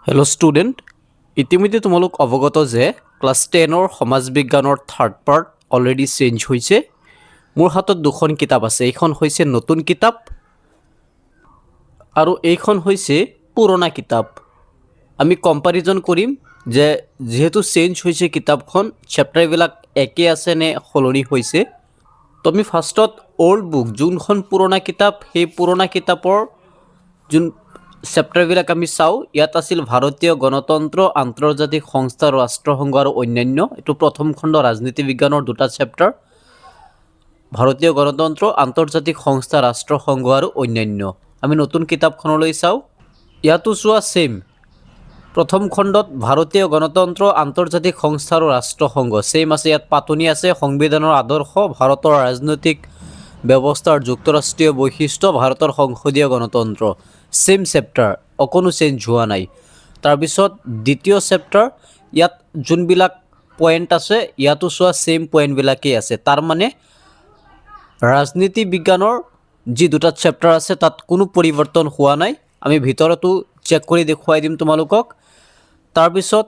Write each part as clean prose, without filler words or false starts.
Hello' student, ইতিমধ্যে তোমালোক অৱগত যে ক্লাছ 10ৰ সমাজ বিজ্ঞানৰ থাৰ্ড পাৰ্ট অলৰেডি চেঞ্জ হৈছে। মোৰ হাতত দুখন কিতাপ আছে। এইখন হৈছে নতুন কিতাপ আৰু এইখন হৈছে পুৰণা কিতাপ। আমি কম্পাৰিজন কৰিম যে যিহেতু চেঞ্জ হৈছে কিতাপখন, চেপ্টাৰবিলাক একে আছে নে সলনি হৈছে। তো আমি ফাৰ্ষ্টত অ'ল্ড বুক, যোনখন পুৰণা কিতাপ, সেই পুৰণা কিতাপৰ যোন চেপ্টাৰবিলাক আমি চাওঁ। ইয়াত আছিল ভাৰতীয় গণতন্ত্ৰ, আন্তৰ্জাতিক সংস্থা, ৰাষ্ট্ৰসংঘ আৰু অন্যান্য। এইটো প্ৰথম খণ্ড, ৰাজনীতি বিজ্ঞানৰ দুটা চেপ্টাৰ, ভাৰতীয় গণতন্ত্ৰ, আন্তৰ্জাতিক সংস্থা, ৰাষ্ট্ৰসংঘ আৰু অন্যান্য। আমি নতুন কিতাপখনলৈ চাওঁ। ইয়াতো চোৱা, ছেইম, প্ৰথম খণ্ডত ভাৰতীয় গণতন্ত্ৰ, আন্তৰ্জাতিক সংস্থা আৰু ৰাষ্ট্ৰসংঘ ছেইম আছে। ইয়াত পাতনি আছে, সংবিধানৰ আদৰ্শ, ভাৰতৰ ৰাজনৈতিক ব্যৱস্থাৰ যুক্তৰাষ্ট্ৰীয় বৈশিষ্ট্য, ভাৰতৰ সংসদীয় গণতন্ত্ৰ। ছেইম চেপ্টাৰ, অকণো চেঞ্জ হোৱা নাই। তাৰপিছত দ্বিতীয় চেপ্টাৰ, ইয়াত যোনবিলাক পইণ্ট আছে, ইয়াতো চোৱা, ছেইম পইণ্টবিলাকেই আছে। তাৰমানে ৰাজনীতি বিজ্ঞানৰ যি দুটা চেপ্টাৰ আছে, তাত কোনো পৰিৱৰ্তন হোৱা নাই। আমি ভিতৰতো চেক কৰি দেখুৱাই দিম তোমালোকক। তাৰপিছত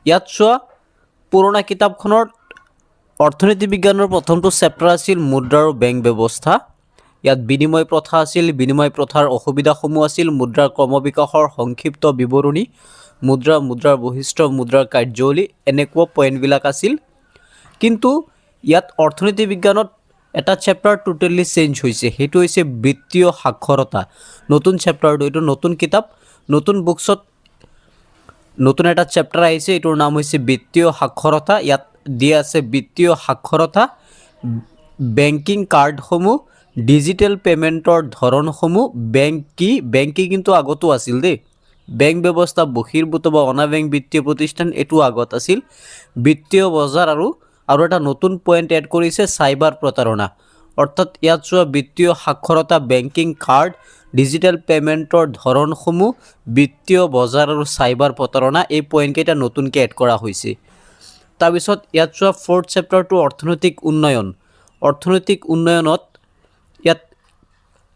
ইয়াত চোৱা, পুৰণা কিতাপখনত অৰ্থনীতি বিজ্ঞানৰ প্ৰথমটো চেপ্টাৰ আছিল মুদ্ৰা আৰু বেংক ব্যৱস্থা। ইয়াত বিনিময় প্ৰথা আছিল, বিনিময় প্ৰথাৰ অসুবিধাসমূহ আছিল, মুদ্ৰাৰ ক্ৰমবিকাশৰ সংক্ষিপ্ত বিৱৰণী, মুদ্ৰা, মুদ্ৰাৰ বৈশিষ্ট্য, মুদ্ৰাৰ কাৰ্যাৱলী, এনেকুৱা পইণ্টবিলাক আছিল। কিন্তু ইয়াত অৰ্থনীতি বিজ্ঞানত এটা চেপ্টাৰ টোটেলি চেঞ্জ হৈছে, সেইটো হৈছে বিত্তীয় সাক্ষৰতা। নতুন চেপ্টাৰটো, এইটো নতুন কিতাপ, নতুন বুকছত নতুন এটা চেপ্টাৰ আহিছে, এইটোৰ নাম হৈছে বিত্তীয় সাক্ষৰতা। ইয়াত দিয়া আছে বিত্তীয় সাক্ষৰতা, বেংকিং কাৰ্ডসমূহ, ডিজিটেল পে'মেণ্টৰ ধৰণসমূহ, বেংক কি, বেংকিং কিন্তু আগতো আছিল দেই, বেংক ব্যৱস্থা বহিৰ্ভূত বা অনা বেংক বিত্তীয় প্ৰতিষ্ঠান, এইটো আগত আছিল, বিত্তীয় বজাৰ আৰু আৰু এটা নতুন পইণ্ট এড কৰিছে, চাইবাৰ প্ৰতাৰণা। অৰ্থাৎ ইয়াত চোৱা, বিত্তীয় সাক্ষৰতা, বেংকিং কাৰ্ড, ডিজিটেল পে'মেণ্টৰ ধৰণসমূহ, বিত্তীয় বজাৰ আৰু চাইবাৰ প্ৰতাৰণা, এই পইণ্টকেইটা নতুনকৈ এড কৰা হৈছে। তাৰপিছত ইয়াত চোৱা, ফ'ৰ্থ চেপ্টাৰটো অৰ্থনৈতিক উন্নয়ন। অৰ্থনৈতিক উন্নয়নত ইয়াত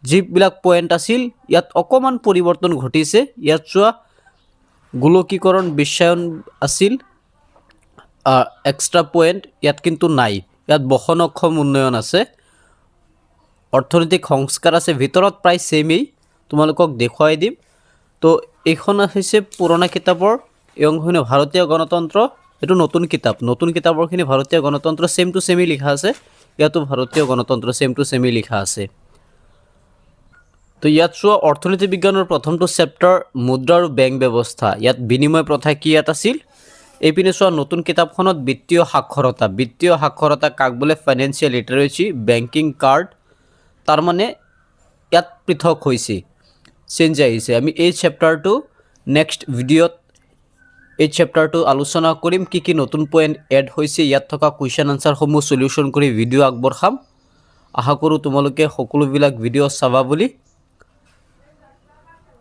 যিবিলাক পইণ্ট আছিল, ইয়াত অকণমান পৰিৱৰ্তন ঘটিছে। ইয়াত চোৱা, গোলকীকৰণ, বিশ্বায়ন আছিল এক্সট্ৰা পইণ্ট, ইয়াত কিন্তু নাই। ইয়াত বহনক্ষম উন্নয়ন আছে, অৰ্থনৈতিক সংস্কাৰ আছে। ভিতৰত প্ৰায় ছেইমেই, তোমালোকক দেখুৱাই দিম। তো এইখন হৈছে পুৰণা কিতাপৰ এই অংশখিনি, ভাৰতীয় গণতন্ত্ৰ। এইটো নতুন কিতাপ। নতুন কিতাপৰখিনি ভাৰতীয় গণতন্ত্ৰ ছেইম টু ছেইমেই লিখা আছে। ইয়াতো ভাৰতীয় গণতন্ত্ৰ ছেইম টু ছেইমেই লিখা আছে। তো ইয়াত চোৱা, অৰ্থনীতি বিজ্ঞানৰ প্ৰথমটো চেপ্টাৰ মুদ্ৰা আৰু বেংক ব্যৱস্থা, ইয়াত বিনিময় প্ৰথা কি ইয়াত আছিল। এইপিনে চোৱা, নতুন কিতাপখনত বিত্তীয় সাক্ষৰতা। বিত্তীয় সাক্ষৰতা কাক বোলে, ফাইনেন্সিয়েল লিটাৰেচি, বেংকিং কাৰ্ড। তাৰমানে ইয়াত পৃথক হৈছে, চেঞ্জ আহিছে। আমি এই চেপ্টাৰটো নেক্সট ভিডিঅ'ত এই চেপ্টাৰটো আলোচনা কৰিম। কি কি নতুন পইণ্ট এড হৈছে, ইয়াত থকা কুৱেশ্যন আনচাৰসমূহ চলিউশ্যন কৰি ভিডিঅ' আগবঢ়াম। আশা কৰোঁ তোমালোকে সকলোবিলাক ভিডিঅ' চাবা বুলি।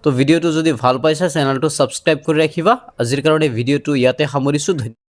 তো ভিডিঅ'টো যদি ভাল পাইছা, চেনেলটো ছাবস্ক্ৰাইব কৰি ৰাখিবা। আজিৰ কাৰণে ভিডিঅ'টো ইয়াতে সামৰিছোঁ। ধন্যবাদ।